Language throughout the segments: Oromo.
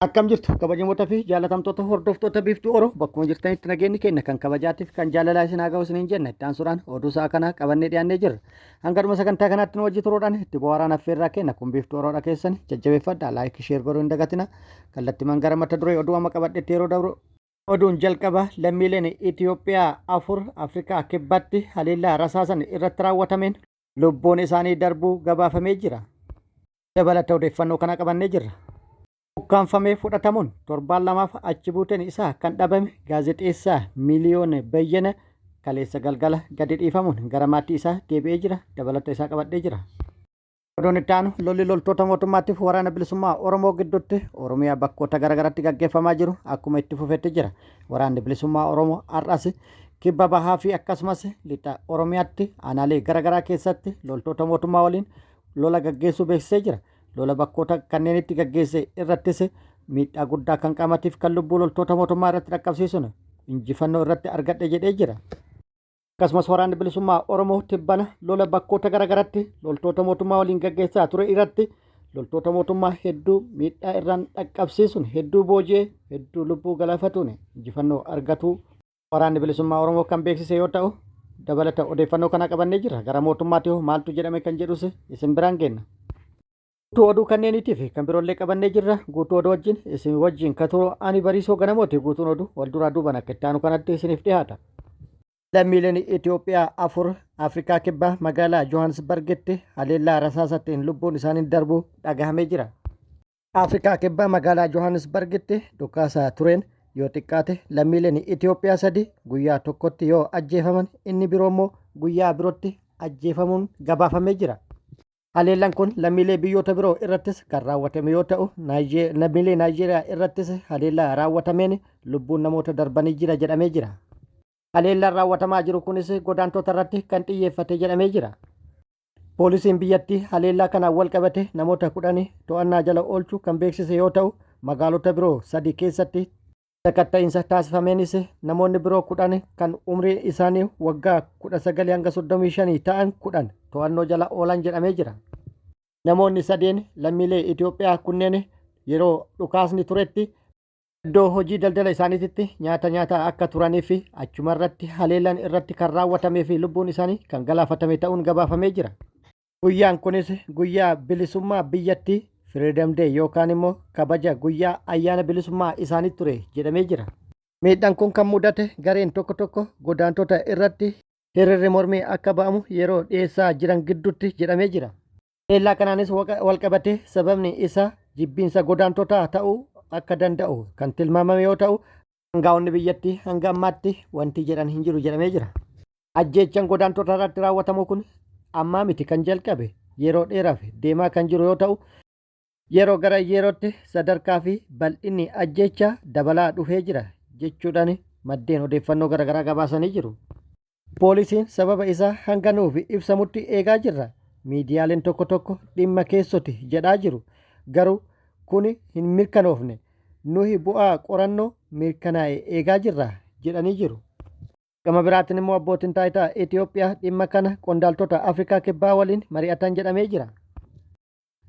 Akkam jirtu kabajamoota fi jaalatamtoota hordoftoota Biiftuu Oro bakkuma jirtanitti nageenyi keenya kan kabajaatiif kan jaalalaa isin haa ga'u isiniin jenna. Itti aansuudhaan oduu sa'a kanaa qabannee dhiyaannee jirra. Hanga dhuma sagantaa kanaatti nu wajji turuudhaan itti bohaaraan affeerraa keenya kun Biiftuu Oroodha keessan jajjabeeffadha. Laayik sheer godhuu hin dagatina. Kallattimaan gara mata duree oduu amma qabadhetti yeroo dabru Oduun jalqaba lammiileen Itoophiyaa 4 Afrikaa Kibbaatti haleellaa rasaasan irratti raawwatameen lubbuun isaanii darbuu gabaafamee jira. Dabalata odeeffannoo kana qabannee jirra. Ukkaamfamee fudhatamuun torbaan lamaaf achi buuteen isaa kan dhabame gaazexeessaa Miiliyoon Bayyana kaleessa galgala gadi dhiifamuun gara maatii isaa deebi'ee jira. Dabalata isaa qabadhee jira. Oduun itti aanu lolli loltoota mootummaatiif waraana bilisummaa Oromoo gidduutti Oromiyaa bakkoota garaagaraatti gaggeeffamaa jiru akkuma itti fufetti jira. Waraanni bilisummaa Oromoo har'as kibba bahaa fi akkasumas lixa Oromiyaatti aanaalee garaagaraa keessatti loltoota mootummaa waliin lola gaggeessuu beeksisee jira. Lola bakkoota kanneenitti gaggeesse irrattis miidhaa guddaa kan qaamatiif kan lubbuu loltoota mootummaa irratti dhaqqabsiisuun injifannoo irratti argadhe jedhee jira. Akkasumas waraanni bilisummaa Oromoo tibbana lola bakkoota garaagaratti loltoota mootummaa waliin gaggeessaa ture irratti loltoota mootummaa hedduu miidhaa irraan dhaqqabsiisuun hedduu booji'ee hedduu lubbuu galaafatuun injifannoo argatuu Waraanni Bilisummaa Oromoo kan beeksise yoo ta'u, dabalata odeeffannoo kana qabannee jirra. Gara mootummaatti hoo maaltu jedhame kan jedhus isin biraan geenna. Guutuu oduu kanneeniitii fi kan biroollee qabannee jirra. Guutuu oduu wajjin isin wajjin ka turu ani Bariisoo Ganamooti. Guutuun oduu wal duraa duuban akka itti aanu kanatti isiniif dhiyaata. Lammiileen Itoophiyaa 4 Afrikaa Kibbaa magaalaa Johaansbargitti haleellaa rasaasatiin lubbuun isaanii darbuu dhagahamee jira. Afrikaa Kibbaa magaalaa Johaanisbargitti dhukaasa tureen yoo xiqqaate lammiileen Itoophiyaa sadi guyyaa tokkotti yoo ajjeefaman inni biroo immoo guyyaa birootti ajjeefamuun gabaafamee jira. Haleellaan kun lammiilee biyyoota biroo irrattis kan raawwatame yoo ta'u, lammiilee Naayijeeriyaa irrattis haleellaa raawwatameen lubbuun namoota darbanii jira jedhamee jira. Haleellaan raawwatamaa jiru kunis godaantota irratti kan xiyyeeffate jedhamee jira. Poolisiin biyyattii haleellaa kanaan walqabate namoota 10 to'annaa jala oolchuu kan beeksise yoo ta'u, magaalota biroo sadi keessatti sakatta'iinsa taasifameenis namoonni biroo 10 kan umriin isaanii waggaa 19 hanga 35 ta'an 10 to'annoo jala oolan jedhamee jira. Namoonni sadeen lammiilee Itoophiyaa kunneen yeroo dhukaasni turetti iddoo hojii daldala isaaniititti nyaata nyaataa akka turanii fi achumarratti haleellaan irratti kan raawwatamee fi lubbuun isaanii kan galaafatame ta'uun gabaafamee jira. Guyyaan kunis guyyaa bilisummaa biyyattii Freedom Day yookaan immoo kabaja guyyaa ayyaana bilisummaa isaanii ture jedhamee jira. Miidhaan kun kan mudate gareen tokko tokko godaantota irratti hiriirri mormii akka ba'amu yeroo dhiyeessaa jiran gidduutti jedhamee jira. Haleellaa kanaanis walqabatee sababni isaa jibbiinsa godaantotaa ta'uu akka danda'u kan tilmaamame yoo ta'u, aangaa'onni biyyattii hanga ammaatti wanti jedhan hin jiru jedhamee jira. Ajjeechaan godaantota irratti raawwatamu kun ammaa miti kan jalqabe yeroo dheeraaf deemaa kan jiru yoo ta'u, yeroo gara yerootti sadarkaa fi bal'inni ajjeechaa dabalaa dhufee jira jechuudhaan maddeen odeeffannoo garaagaraa gabaasanii jiru. Poolisiin sababa isaa hanga nuuf ibsamutti eegaa jirra. Miidiyaaleen tokko tokko dhimma keessoti jedhaa jiru. Garuu kuni hin mirkanoofne. Nuhi bu'aa qorannoo mirkanaa'e eegaa jirra, jedhanii jiru. Gama biraatiin immoo abbootiin taayitaa Itoophiyaa dhimma kana qondaaltota Afrikaa Kibbaa waliin mari'atan jedhamee jira.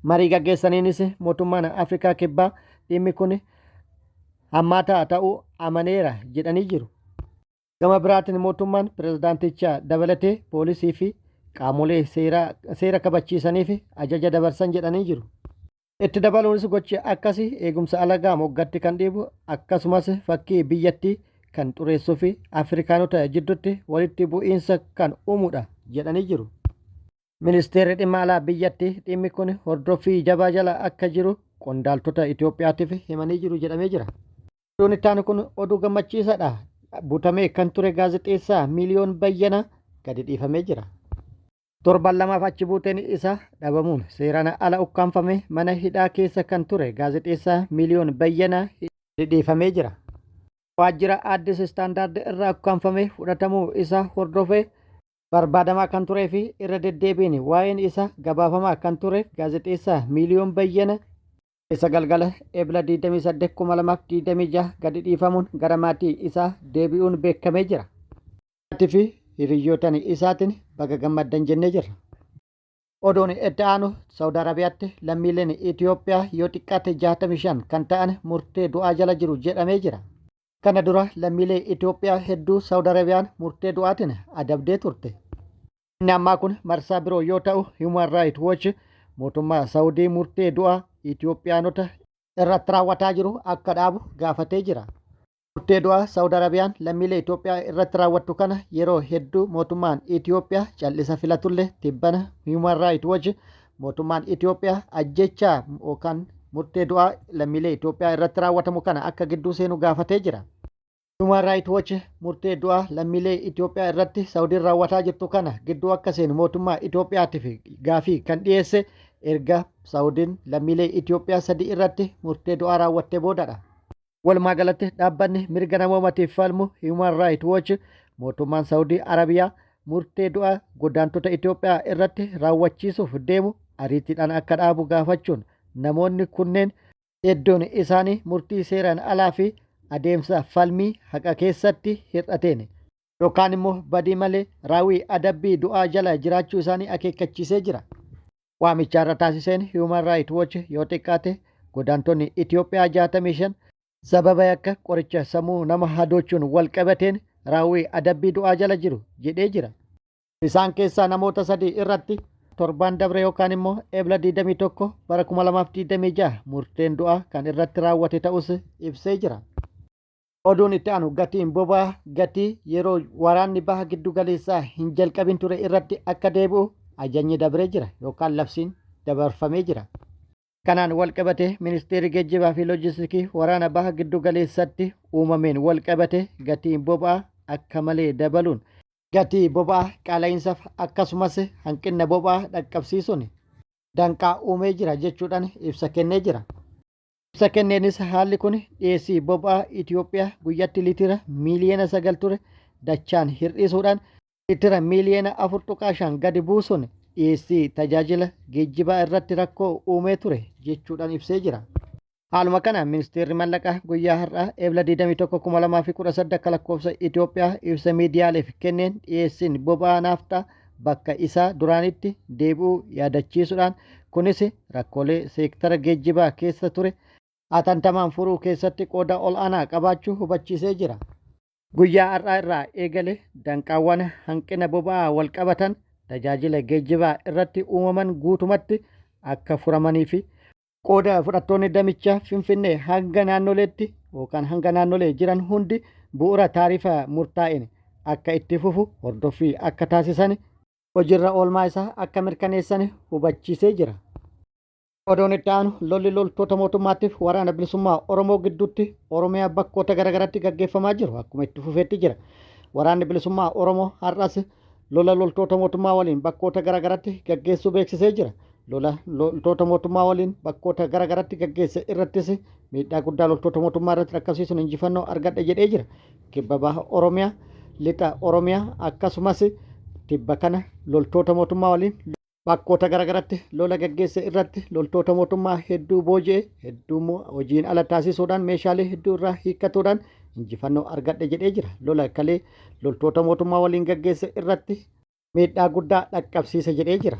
Marii gaggeessaniinis mootummaan Afrikaa Kibbaa dhimmi kun hammaataa ta'uu amaneera jedhanii jiru. Gama biraatiin mootummaan pirezidaanticha dabalatee poolisii fi qaamolee seera kabachiisaniif ajaja dabarsan jedhanii jiru. Itti dabaluunis gochi akkasii eegumsa alagaa moggatti kan dhiibu akkasumas fakkii biyyattii kan xureessuu fi Afrikaanota jidduutti walitti bu'iinsa kan uumudha jedhanii jiru. Ministeerri dhimma alaa biyyattii dhimmi kun hordoffii jabaa jala akka jiru qondaaltota Itoophiyaatiif himanii jiru jedhamee jira. Oduun itti aanu kun oduu gammachiisaadha. Butamee kan ture gaazexeessaa Miiliyoon Bayyanaa gadi dhiifamee jira. Torban lamaaf achi buuteen isaa dhabamuun seeraan ala ukkaamfamee mana hidhaa keessa kan ture gaazexeessaa Miiliyoon Bayyanaa gadi dhiifamee jira. Waajjira Addis Standard irraa ukkaamfamee fudhatamuu isaa hordofee barbaadamaa kan turee fi irra deddeebiin waa'een isaa gabaafamaa kan ture gaazexeessaa Miiliyoon Bayyana Kaleessa galgala Ebla 28, 2026 gadi dhiifamuun gara maatii isaa deebi'uun beekamee jira. Maatii fi hiriyyootan isaatiin baga gammaddan jennee jirra. Oduun itti aanu Saawud Arabiyaatti lammiileen Itoophiyaa yoo xiqqaate 65 kan ta'an murtee du'aa jala jiru jedhamee jira. Kana dura lammiilee Itoophiyaa hedduu Saawud Arabiyaan murtee du'aatiin adabdee turte. Inni ammaa kun marsaa biroo yoo ta'u, Human Rights Watch mootummaa Saawudii murtee du'aa Itoophiyaanota irratti raawwataa jiru akka dhaabu gaafatee jira. Murtee du'aa Saawud Arabiyaan lammiilee Itoophiyaa irratti raawwattu kana yeroo hedduu mootummaan Itoophiyaa callisa filatullee, tibbana Human Rights Watch mootummaan Itoophiyaa ajjechaa yookaan murtee du'aa lammiilee Itoophiyaa irratti raawwatamu kana akka gidduu seenu gaafatee jira. Human Rights Watch murtee du'aa lammiilee Itoophiyaa irratti Saawudiin raawwataa jirtu kana gidduu akka seenu mootummaa Itoophiyaatiif gaafii kan dhiyeesse erga Saawudiin lammiilee Itoophiyaa 3 irratti murtee du'aa raawwattee boodadha. Walumaa galatti, dhaabbanni mirga namoomatiif falmu Human Rights Watch mootummaan Saawudii Arabiyaa murtee du'aa godaantota Itoophiyaa irratti raawwachiisuuf deemu ariitiidhaan akka dhaabu gaafachuun, namoonni kunneen hedduun isaanii murtii seeraan alaa fi adeemsa falmii haqa keessatti hir'ateen yookaan immoo badii malee raawwii adabbii du'aa jala jiraachuu isaanii akeekkachiisee jira. Waamicha irra taasiseen Human Rights Watch yoo xiqqaate godaantonni Itoophiyaa 65 sababa yakka qoricha sammuu nama hadoochuun wal qabateen raawwii adabbii du'aa jala jiru jedhee jira. Isaan keessaa namoota 3 irratti torbaan dabre yookaan immoo Ebla 21 bara 2026 murteen du'aa kan irratti raawwate ta'us ibsee jira. Oduun itti aanu gatiin boba'aa gatii yeroo waraanni baha giddu galeessaa hin jalqabin ture irratti akka deebi'u ajajni dabree jira yookaan labsiin dabarfamee jira. Kanaan wal qabatee, Ministeerri Geejjibaa fi Loojistikii waraana baha giddu galeessatti uumameen wal qabatee gatiin boba'aa akka malee dabaluun gatii boba'aa qaala'iinsaaf akkasumas hanqina boba'aa dhaqqabsiisuun danqaa uumee jira jechuudhaan ibsa kennee jira. Ibsa kenneenis haalli kun dhiyeessii boba'aa Itoophiyaa guyyatti liitira miiliyoona 9 ture dachaan hir'isuudhaan liitira miiliyoona 4.5 gadi buusuun dhiyeessii tajaajila geejjibaa irratti rakkoo uumee ture jechuudhaan ibsee jira. Haaluma kana Ministeerri Mallaqaa guyyaa har'aa Ebla 21, 2018 akka lakkoofsa Itoophiyaa ibsa miidiyaaleef kenneen dhiyeessiin boba'aa naafxaa bakka isaa duraanitti deebi'uu yaadachiisuudhaan, kunis rakkoolee seektara geejjibaa keessa ture hatantamaan furuu keessatti qooda ol'aanaa qabaachuu hubachiisee jira. Guyyaa har'aa irraa eegale danqaawwan hanqina boba'aa wal qabatan tajaajila geejjibaa irratti uumaman guutumatti akka furamanii fi qooda fudhattoonni damichaa Finfinnee hanga naannoleetti yookaan hanga naannolee jiran hundi bu'uura taarifa murtaa'een akka itti fufu hordoffii akka taasisan hojiirra oolmaa isaa akka mirkaneessan hubachiisee jira. Oduun itti aanu lolli loltoota mootummaatiif waraana bilisummaa Oromoo gidduutti Oromiyaa bakkoota garaagaraatti gaggeeffamaa jiru akkuma itti fufeetti jira. Waraanni bilisummaa Oromoo har'as lola loltoota mootummaa waliin bakkoota garaagaraatti gaggeessuu beeksisee jira. Lola loltoota mootummaa waliin bakkoota garaagaraatti gaggeesse irrattis miidhaa guddaa loltoota mootummaa irratti dhaqqabsiisuun injifannoo argadhe jedhee jira. Kibba baha Oromiyaa, lixa Oromiyaa akkasumas tibba kana loltoota mootummaa waliin bakkoota garaagaratti lola gaggeesse irratti loltoota mootummaa hedduu booji'e, hedduu immoo hojiin ala taasisuudhaan meeshaalee hedduu irraa hiikkatuudhaan injifannoo argadhe jedhee jira. Lola kalee loltoota mootummaa waliin gaggeesse irratti miidhaa guddaa dhaqqabsiise jedhee jira.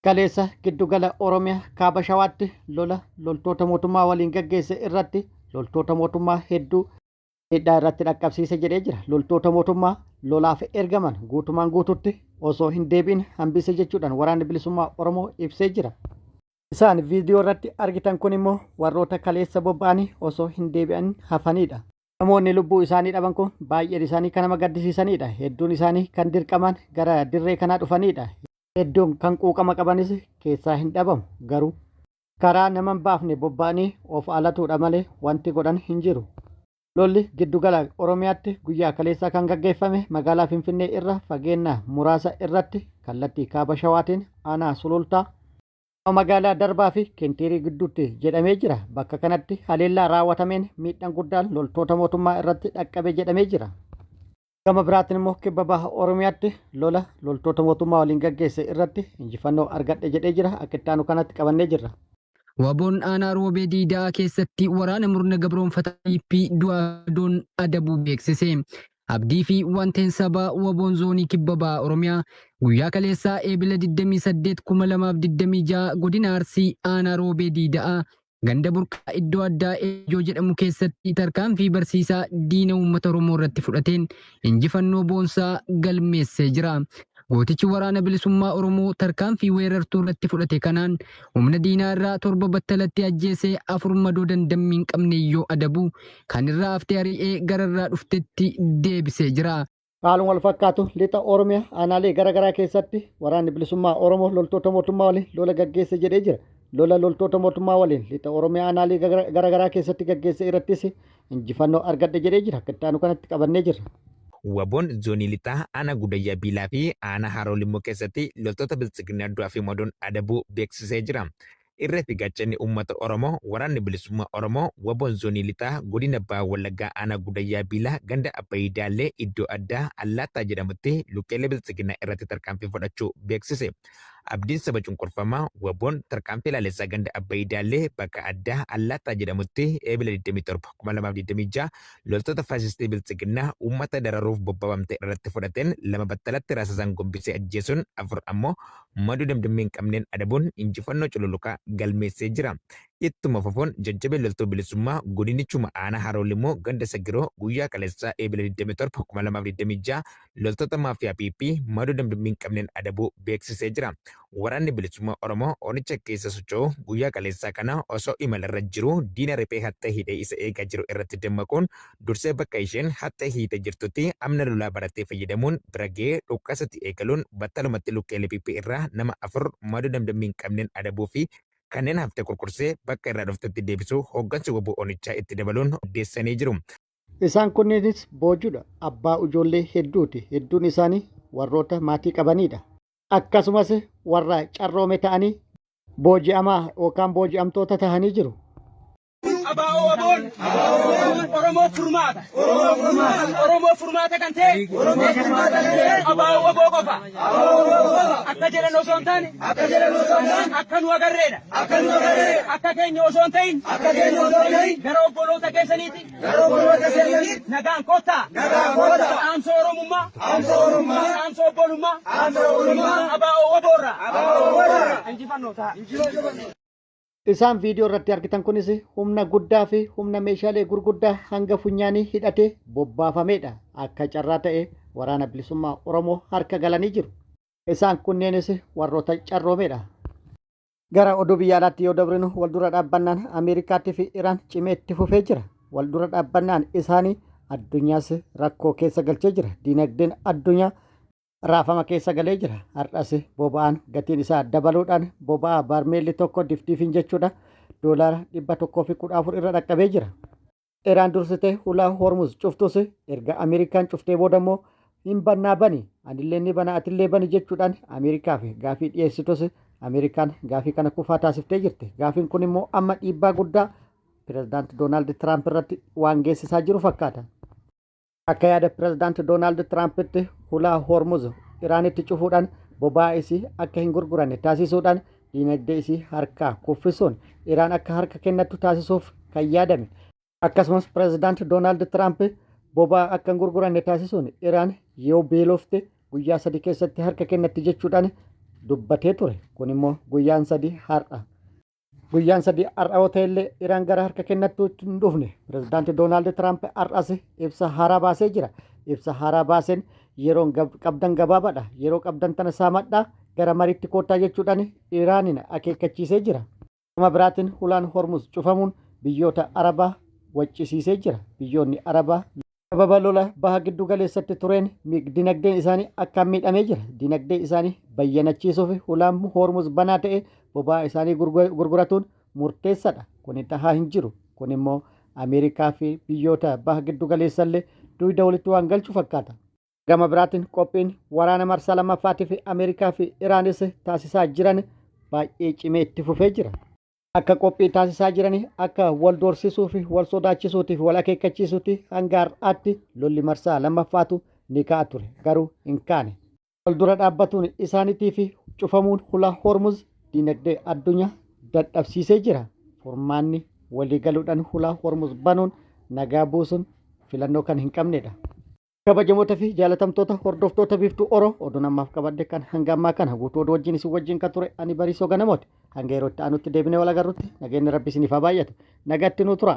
Kaleessa giddugala Oromiyaa kaaba Shawaatti lola loltoota mootummaa waliin gaggeesse irratti loltoota mootummaa hedduu miidhaa irratti dhaqqabsiise jedhee jira. Loltoota mootummaa lolaaf ergaman guutumaan guututti osoo hin deebi'in hambise jechuudhaan waraanni bilisummaa Oromoo ibsee jira. Isaan viidiyoo irratti argitan kun immoo warroota kaleessa bobba'anii osoo hin deebi'an hafanidha. Namoonni lubbuu isaanii dhaban kun baay'een isaanii kan nama gaddisiisanidha. Hedduun isaanii kan dirqamaan gara dirree kanaa dhufanidha. Hedduun kan quuqama qabanis keessaa hin dhabamu, garuu karaa nama hin baafne bobba'anii of alatuudha malee wanti godhan hin jiru. Lolli giddugala Oromiyaatti guyyaa kaleessaa kan gaggeeffame magaalaa Finfinnee irra fageenya muraasa irratti kallattii kaaba Shawaatiin aanaa Sulultaa magaalaa Darbaa fi Kentiirii gidduutti jedhamee jira. Bakka kanatti haleellaa raawwatameen miidhaan guddaan loltoota mootummaa irratti dhaqqabe jedhamee jira. Gama biraatiin immoo kibba baha Oromiyaatti lola loltoota mootummaa waliin gaggeesse irratti injifannoo argadhe jedhee jira. Akka itti aanu kanatti qabannee jirra. WBOn aanaa Roobee Diidaa keessatti waraana murna gabroonfataa PP du'aa doon adabuu beeksise. Abdii fi Wanteen Sabaa Waboon Zoonii Kibba Baha Oromiyaa guyyaa kaleessaa Eebila 28, 2026 Godina Arsii Aanaa Roobee Diida'aa ganda Burqaa iddoo addaa Eejoo jedhamu keessatti tarkaanfii barsiisaa diina uummata Oromoo irratti fudhateen injifannoo boonsaa galmeessee jira. Gootichi Waraana Bilisummaa Oromoo tarkaanfii weerartuu irratti fudhate kanaan humna diinaa irraa 7 battalatti ajjeesee 4 madoo dandammii hin qabne yoo adabu, kan irraa hafte ari'ee gara irraa dhuftetti deebisee jira. Haaluma wal fakkaatu lixa Oromiyaa aanaalee gara garaa keessatti waraanni bilisummaa Oromoo loltoota mootummaa waliin lola gaggeesse jedhee jira. Lola loltoota mootummaa waliin lixa Oromiyaa aanaalee gara garaa keessatti gaggeesse irrattis injifannoo argadhe jedhee jira. Akka itti aanu kanatti qabannee jirra. Waboon Zoonii Lixaa Aanaa Gudayyaa Biilaa fi Aanaa Haroo Limmuu keessatti loltoota Biltsiginnaa du'aa fi madoon adabuu beeksisee jira. Irree fi gaachanni uummata Oromoo Waraanni Bilisummaa Oromoo Waboon Zoonii Lixaa Godina Baha Wallaggaa Aanaa Gudayyaa Biilaa ganda Abbayii Daallee iddoo addaa Allaattaa jedhamutti lukkeelee Biltsiginnaa irratti tarkaanfii fudhachuu beeksise. Abdiin saba cunqurfamaa Waboon tarkaanfii laalessaa ganda Abbayii Daallee bakka addaa Allaattaa jedhamutti Eebila 27, 2026 loltoota faashistii Biltsiginnaa uummata dararuuf bobbabamte irratti fudhateen 2 battalatti rasaasaan gombisee ajjeesuun 4 ammoo madoo damdammii hin qabneen adabuun injifannoo cululuqaa galmeessee jira. Ittuma fufuun jajjabeen loltuu bilisummaa godinichuma aanaa Haroo Limmuu ganda Sagiroo guyyaa kaleessaa Eebila 27, 2026 loltoota maafiyaa PP madoo damdammii hin qabneen adabuu beeksisee jira. Waraanni Bilisummaa Oromoo onicha keessa socho'u guyyaa kaleessaa kana osoo imala irra jiruu diina riphee haxxee hidhee isa eegaa jiru irratti dammaquun dursee bakka isheen haxxee hiite jirtutti amna lolaa baratee fayyadamuun bira ga'ee dhukaasatti eegaluun battalumatti lukkeelee PP irraa nama 4 madoo damdammii hin qabneen adabuu fi kanneen hafte kurkursee bakka irraa dhuftetti deebisuu hooggansi wbo onichaa itti dabaluun addeessanii jiru. Isaan kunneenis boojuudha. Abbaa ujoollee hedduuti. Hedduun isaanii warroota maatii qabaniidha. Akkasumas warra carroome ta'anii booji'amaa yookaan booji'amtoota tahanii jiru. Abaa'oo Waboon Oromoo furmaata. Oromoo furmaata kan ta'e Abaa'oo Waboo qofa. Akka jedhan osoo hin taane akka nu agarreedha. Akka keenya osoo hin ta'in gara obboloota keessaniiti nagaan kottaa. Dhaamsa Oromummaa. Dhaamsa obbolummaa. Abaa'oo Waboorraa. Injifannoo ta'a. Isaan viidiyoo irratti argitan kunis humna guddaa fi humna meeshaalee gurguddaa hanga funyaanii hidhatee bobbaafameedha. Akka carraa ta'e waraana bilisummaa Oromoo harka galanii jiru. Isaan kunneenis warroota carroomeedha. Gara oduu biyya alaatti yoo dabrinu wal dura dhaabbannaan Ameerikaatii fi Iraan cimee itti fufee jira. Wal dura dhaabbannaan isaanii addunyaas rakkoo keessa galchee jira. Dinagdeen addunyaa raafama keessa galee jira. Har'as boba'aan gatiin isaa dabaluudhaan boba'aa baarmeelli tokko difdiifiin jechuudha doolaara 114 irra dhaqqabee jira. Iraan dursitee hulaa Hormuz cuftus erga Ameerikaan cuftee booda immoo hin bannaa bani anillee ni bana atillee bani jechuudhaan Ameerikaaf gaafii dhiyeessitus Ameerikaan gaafii kana kufaa taasiftee jirti. Gaafiin kun immoo amma dhiibbaa guddaa Pirezidaant Doonaald Tiraamp irratti waan geessisaa jiru fakkaata. Akka yaada Pirezidaant Doonaald Tiraampitti hulaa Hormuz Iraanitti cufuudhaan boba'aa isii akka hin gurguranne taasisuudhaan diinagdee isii harkaa kuffisuun Iraan akka harka kennattu taasisuuf kan yaadame. Akkasumas Pirezidaant Doonaald Tiraamp boba'aa akka hin gurguranne taasisuun Iraan yoo beelofte guyyaa sadi keessatti harka kennatti jechuudhaan dubbatee ture. Kun immoo guyyaan sadi har'a. Guyyaan sadi har'a yoo ta'ellee Iraan gara harka kennattuutti hin dhufne. Pirezidaanti Doonaald Tiraamp har'as ibsa haaraa baasee jira. Ibsa haaraa baaseen yeroon qabdan gabaabaadha. Yeroo qabdan tana saamadhaa gara mariitti koottaa jechuudhaan Iraaniin akeekkachiisee jira. Gama biraatiin hulaan Hormuz cufamuun biyyoota Arabaa waccisiisee jira. Biyyoonni Arabaa Sababa lola baha giddu galeessatti tureen dinagdeen isaanii akkaan miidhamee jira. Dinagdee isaanii bayyanachiisuuf hulaan Hoormuz banaa ta'e boba'aa isaanii gurguratuun murteessadha. Kuni tahaa hin jiru. Kun immoo Ameerikaa fi biyyoota baha giddu galeessallee duyda walitti waan galchu fakkaata. Gama biraatiin qophiin waraana marsaa lammaffaatiif Ameerikaa fi Iraanis taasisaa jiran baay'ee cimee itti fufee jira. Akka qophii taasisaa jiranii akka wal doorsisuu fi wal sodaachisuutii fi wal akeekkachiisuutti hanga har'aatti lolli marsaa lammaffaatu ni ka'a ture. Garuu hin kaane. Wal dura dhaabbatuun isaaniitii fi cufamuun hulaa Hormuz diinagdee addunyaa dadhabsiisee jira. Furmaanni walii galuudhaan hulaa Hormuz banuun nagaa buusuun filannoo kan hin qabnedha. Kabajamoota fi jaalatamtoota hordoftoota Biiftuu Oro oduun ammaaf qabadde kan hanga ammaa kana guutuu oduu wajjin isin wajjin kan ture ani Bariisoo Ganamooti. Hanga yeroo itti aanutti deebinee wal agarrutti nageenyi Rabbi isiniif haa baay'atu. Nagatti nuu tura.